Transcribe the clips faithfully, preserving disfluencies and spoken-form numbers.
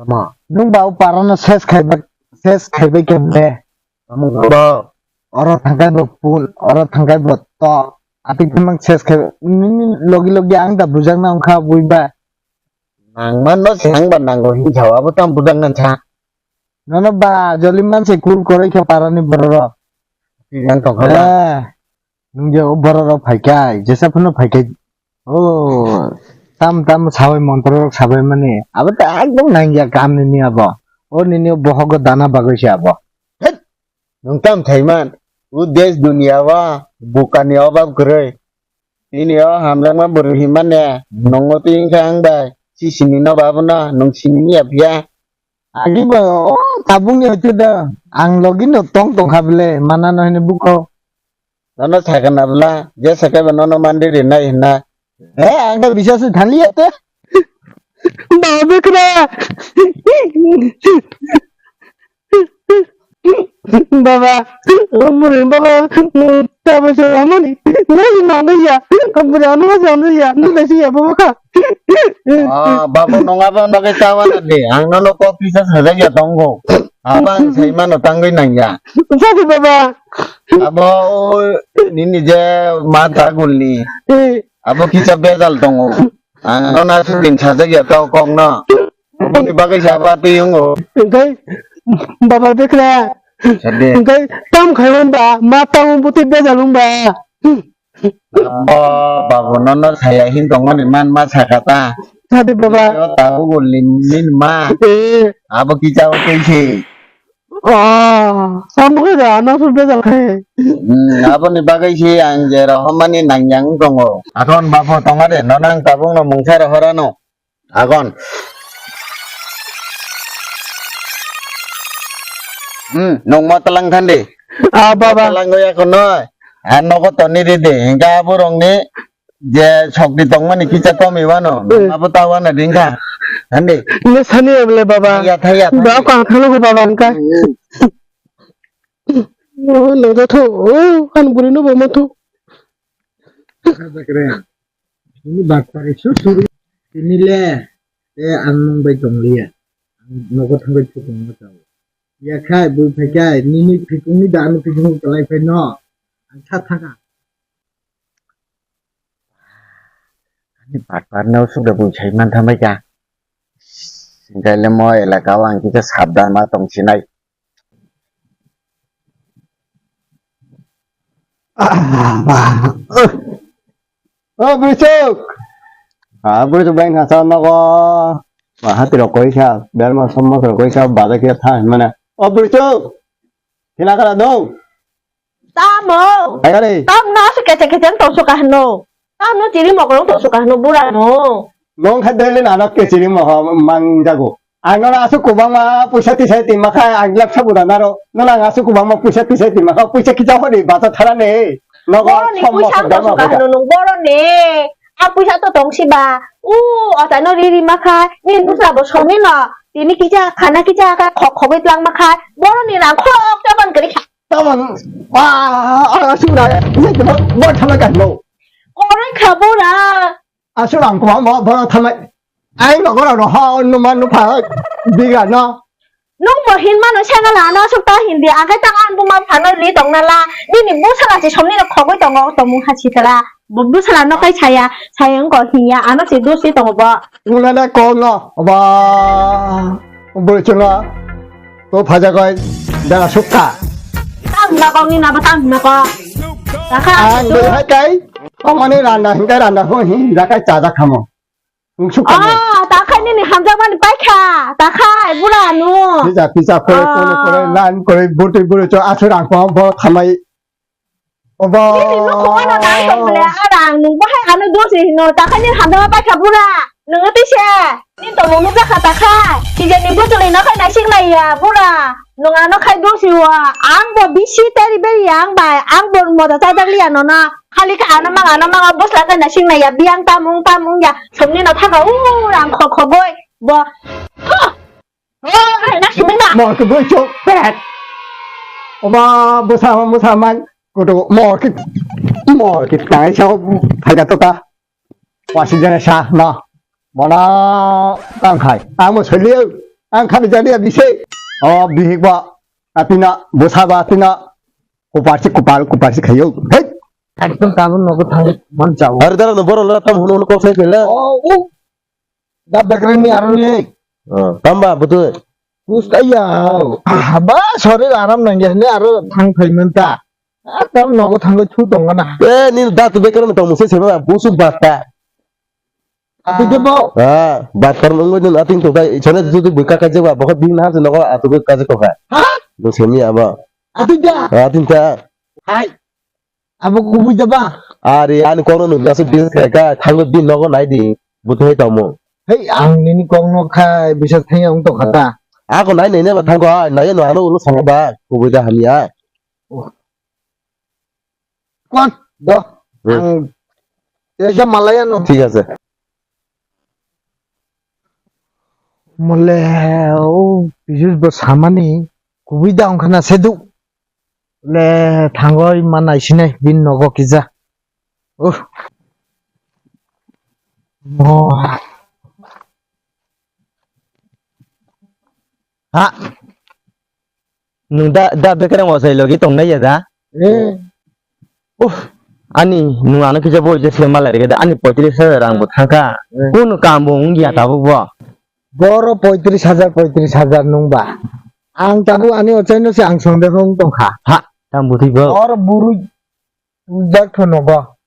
Tamo. Nwng ba o parano ses khaiba, ses khaibai khe de. Tamo bo. Oro thangkai bo pun, oro thangkai bo to. Ati phimang ses khai, nini logi logi ang da bujak na wngkha bui ba. Nang man no se ang ba nango hin jawa bo tam bujak nan sa. Nono ba joli man se kul koroi khe parani borok. Yang tongkha ba. Eh. Nungya o borok rok phaikai, jesa phano phaikai. O tam tam sabai montro rok sabai mani. Abo ta ekdom nangya kam nini abo. O nini o bohogo dana bagwi se abo. Het! Nung tam thaiman. O desh dunia o bukani obab kwrwi. Nini o hamjakma bwrwi hinmane. Nungo twi wngkha ang bai. Si sini no ba abono. Nung sini ya phiya. Agi bo o tabuk ni hoite da. Ang logi no tong tong kha bile. Mana no hini buko. Nono sakha na bwla, je sakha ba nono mandi rinai hinna. He, ang khe bisas thaliya te. Baba bwkra. Baba, muri baba, tabo se amani. Nai nang ya. Buri ano ma jang ya. Nai si ya baba kha. Ah, babu nonga ba noge chawa na de. Ang nono kok pisa sajak ya tongo. Abang sai mano tangwi nang ya. Jadi baba. Abo o nini je ma ta gulni. Eh. Abo kisa bejal tongo. Ang no na sutin sajak ya tau kok no. Aboni bagwi saba twi wngo. Engkai baba bwkra. Sade. Engkai tam khaiwan ba ma tang buti bejal wng ba. Abo babu nono saya hin tongmani man ma sakha ta. Sade baba. Yo ta ugul ni min ma. Eh. Abo kisa o twi se. Ah, sambuke da, ano su bejal khai. Hmm, aboni bagwi se ang je rohormani nangyang tongo. Akhon babo tonga de, no nang tabuk no mungsa rohorano. Agon. Hmm, nong ma talang thandi. Ah, baba. Talang goya kono. Ah, nogo toni de de. Hingga abu rong ni je sokdi tongmani kisa komi wano. Hmm. Abo ta wana dingka. Handi. Ini sani ya bole baba. Ya thaya. Ba ko ang thangno ko baba angka. Hmm. Oh, nang jatho. Oh, kan buri no bama tho. Ini bakpari su suri. Ini le. Eh, ang nung bai tong liya. Ang nogo thangbai thukung ma tao. Ya khai, bui phai khai, nini phikung ni da ano phikung kalai phai no. Ang sa thaka. Ani patpar no suda bui sai man thamai ka. Singkai le mo elaka o ang kisa sabdan ma tong sinai. Ah, bah. Oh, Brisuk. Ah, Brisuk bai nasa nogo. Bah, hati rokoi sa, berma somma rokoi sa, bada kia tha mana. Oh, Brisuk. Kina kara dong. Tamo. Hai kare. Tam no se kete kete tong suka no. Tam no tiri mokorong tong suka no bura no. Nong kha dele na no ke tiri mo mang jago. Ang no asu kubang ma puisa tisai tima kha ang lak sabu da naro. No na asu kubang ma puisa tisai tima kha puisa kicha hori bata thara ne. No go Boro ni som mo puisa kha tong dama suka kha. No nung boro ne. A puisa to tong si ba. U ota no riri ma kha. Ni nusa bo soni no. Tini kicha khana kicha kha khok khogoi tlang ma kha. Boro ni rang khok ta ban kari kha. Tamo, ah, ah, sura, ini cuma buat sama kan lo. Koroi kha bura. Asura ang kuma mo boro thamai. Ai no goro no ha no man no pha biga no. Nung bo hin mano sengala no suk ta hindi akai ta an buma phano li tong nala. Nini busala si somni no khogoi tongo tomung ha sitala. Bo busala no kai saya, saya wngko hiya, ano se dosi tongo bo. Wngna da kol no, oba, bwrwi chwngno, to phajakoi, bera sukha. Tam na kok ni na ba tam na kok. Rakha. Ang bai hai kai, omani randa hingkai randa ho hin jakai chajak khamo. Wng sukha mo. Ah, ta khai nini hamjak mani paikha, ta khai bura nu. Pisa pisa kore kore kore lan kore bwrwi bwrwi cho aswrang ko bo thamai. Obo. Nini nukhung ano nang tong le, arang nung bahai ano dosi hino, takhai nini hamjama paikha bura. Nung twi se, nini tongmung nukjakha takhai. Kijani bwtwlwi no khai naising naiya bura. Nung ano khai dosi o, ang bo bisi teri beri ang bai, ang bo moda chajak liya nono. Khali kha ano mang, ano mang, bwsla khai naising naiya, biyang tamung tamung ya. Somni no thaka, u rang khok khogoi bo. Huh! Mo ke bui chuk pet. Oba bwsa bwsa man kudu mo ke mo ke tai sa phaga to ta. Wasi jana sa na. Mona tang khai. Amo seliu. Ang khani jani ya bise. O bihik ba. Atina, bosa ba atina. Kuparsi, kupal, kuparsi khayo. Hei. Ekdom tabuk nogo thang man chao. Ar dara no boro lora tam hunu hunu kok sai pela. Oh, oh. Da bekreng ni aro ni. Oh, tamba butu. Kus kaya. Ba, sorry, aram nang ya ni aro thang phai menta. Ah, tam nogo thang chu tong na. Eh, ni da tu bekreng tong musi seba busu bata. Ati je bo. Ah, bat kar nunggu jun ating tu kai, chana tu tu bui kaka je ba, bokot bing na je nogo atu bui kaje koka. Ha? Bo semi aba. Ati ja. Ah, ating ta. Hai. Abo kubui ja ba. Ari, ani kono nunggu asu bis kai ka, thangu din nogo nai di, butu hai tamu. Hei, ang nini kong no khai, bisa thang ang to khata. Ako nai nai ne ba thangu, nai no ano ulo sanga ba, kubui ja hamya. Oh. Kon, do. Hmm. Ang, ya, ya, malaya no. Thik ase. Mole, o, Piyush bo samani, kubui da wngkha na sedu. Le, thangoi ma naisinai, bin nogo kija. Uh. Mo. Ha. Nwng da, da bekereng wasai logi tongnai ya da? Eh. Uff, ani nwng ano kisa bo je se malai rega da, ani poitris hajar rang bo thangkha. Eh. Kunu kam bo wngya tabuk bo. Boro poitris hajar, poitris hajar nwng ba. Ang tabuk ani ochaino se ang sondeho wng tongkha. Ha, tam butwi bo. Or buru Tujak tho nogo.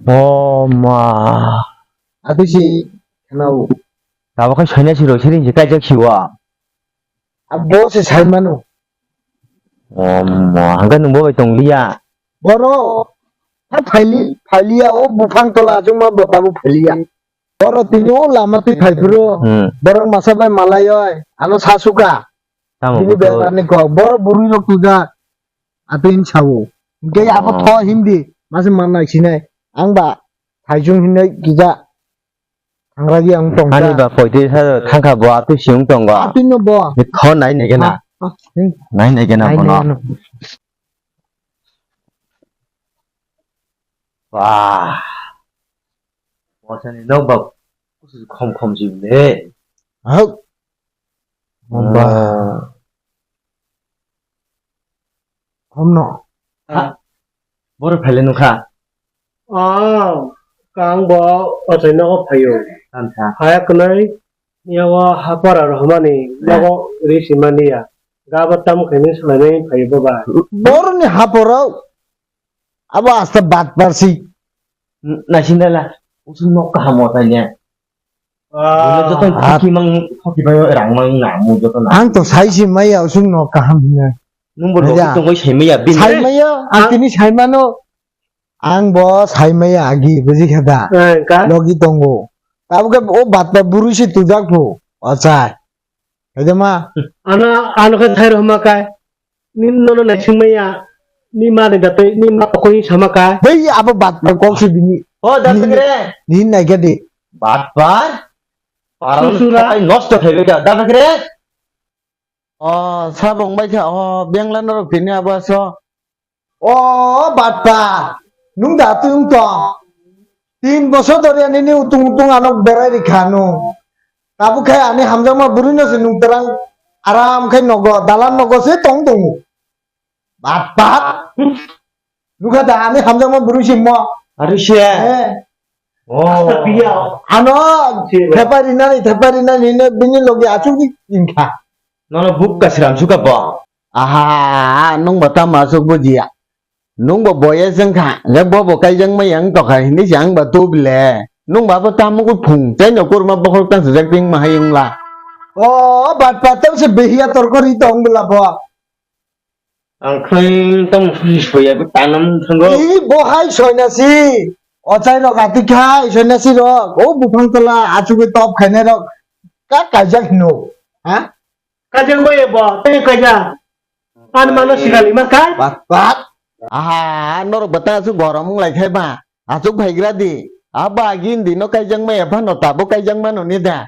O ma. Ati si khwnao. Abo khai soinasi rok siring se kaijak si wa. Abo se sai mano. O ma, hangke nwng bo bai tong liya. Boro, ha phaili, phailiya o buphang tola achukma bo tabuk phailiya. Boro tini o lama twi phai phuru. Hmm. Borok masa bai malai oi, ano sa suka. Tamo bini buto. Bebak ni kok, boro bwrwi rok tujak. Atwi hin sao. Hingke abo tho himdi, masa mannai sinai. Ang ba, thaijung hinai kija. Thangragi ang tongsa. Ani ba poitris hajar thangkha bo, atwi si wng tongo. Atwi no bo. Ni tho nai nai gena. Ha, ha. Nai nai gena bono. Nai nai gena. Wah. Wasani nok ba kusu khom khom si le. Hau. Mamba. Ah. Khom no. Ha. Boro phaile nukha. Oh, kang bo ochai nogo phaio. Tamsa. Haya kunai, yawo hapara rohmani, nogo ri simani ya. Gaba tam khaini swlainai phaio baba. Boroni haporao. Abo asta bat parsi. N-, naising dala, usung nok kaham o tanya. Ah. Joto thoki mang, thoki bai rang mang na, mu joto na. Ang to saisi maya usung nok kaham hina. Nung bo logi tongoi sai maya, bin. Sai maya, ang tini sai mano. Ang bo sai maya agi, buji kha da? Eh, ka? Logi tongo. Abo khe o bat pa buru si tujak phu. Achai. Kaijama. Ano, ano khe thai rw hwma kai. Nini nono naising maya. Ni ma ni datoi, ni ma okoi sama kai. Hei, abo bat par kok se bini. O, dat kre. Nini naikha di. Bat par? Parang susura. Nosto khai beka. Dat kre. O, sabong bai kha. O, bengla norok tini abo aso. O batpa, nung da twi wng tong? Tin bosor dhori ani ni utung utung ano berai rikha nung. Tabuk khai ani hamjakma bwrwi no se nung terang aram khai nogo, dalan nogo se tong tongo. Batpa. Nukha da ani hamjakma bwrwi se mo. Ari se. Eh. Oh. Ano thepai rinani, thepai rinani ne bini logi achuk di inkha. Nono buk kasram suka bo. Aha, nung bo tamo aswk bujiya. Nung bo boyes wngkha, je bo bo kaijak maya wng tokha hinwi se ang ba tubile. Nung ba bo tamo khe phung, chaino kurma bokhorok tang sijak ting ma hai wngla. O, bat pat tang se behiya torkori tong bwla bo. Ang khring tong phris boya bo tanam thango. I bo hai soinasi, ochai rok ati khai soinasi rok, o buphang tola achugwi top khainai rok, ka kaijak hino, ha? Kajang bai bo, tei kaja. An mano sikali ma kai? Bat, bat. Aha, norok bata su gorom wng lai khai ba. Achuk phaigra di. Aba agin di no kaijang maya phano tabo kaijang mano ni da.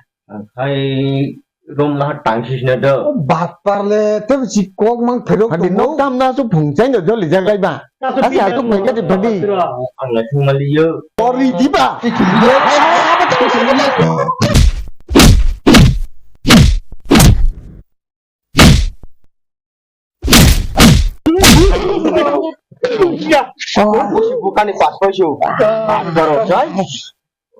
Hai rom la tang sisna do. Bat parle te si kok mang pherok. Hadi no tam na su phung chai no joli jagai ba. Asa achuk phaigra di badi. Ang la thung mali yo. Ori di ba. Ya. Oh. Busi bukani pas paisio. Ah. Pas borok jai.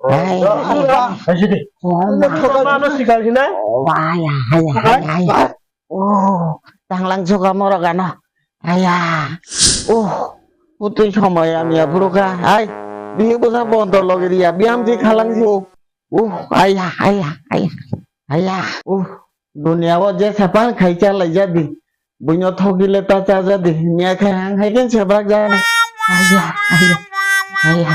Ai, ai, ai. Aji de. Oh, ma. Mano sikal hinai? Oh, ai, ai, ai, ai. Oh, tanglang suka morok ano. Aya. Oh, putri somoi ami aphuru kha. Ai, bihi bwsa bondo logiriya. Biyam ji khalang si. Uh, aya, aya, aya, aya. Uh, dunia o je sapan khai cha lai jadi. Buino thogi le ta cha jadi. Nya khai hang hai ken sebrak jana. Aya, aya, aya.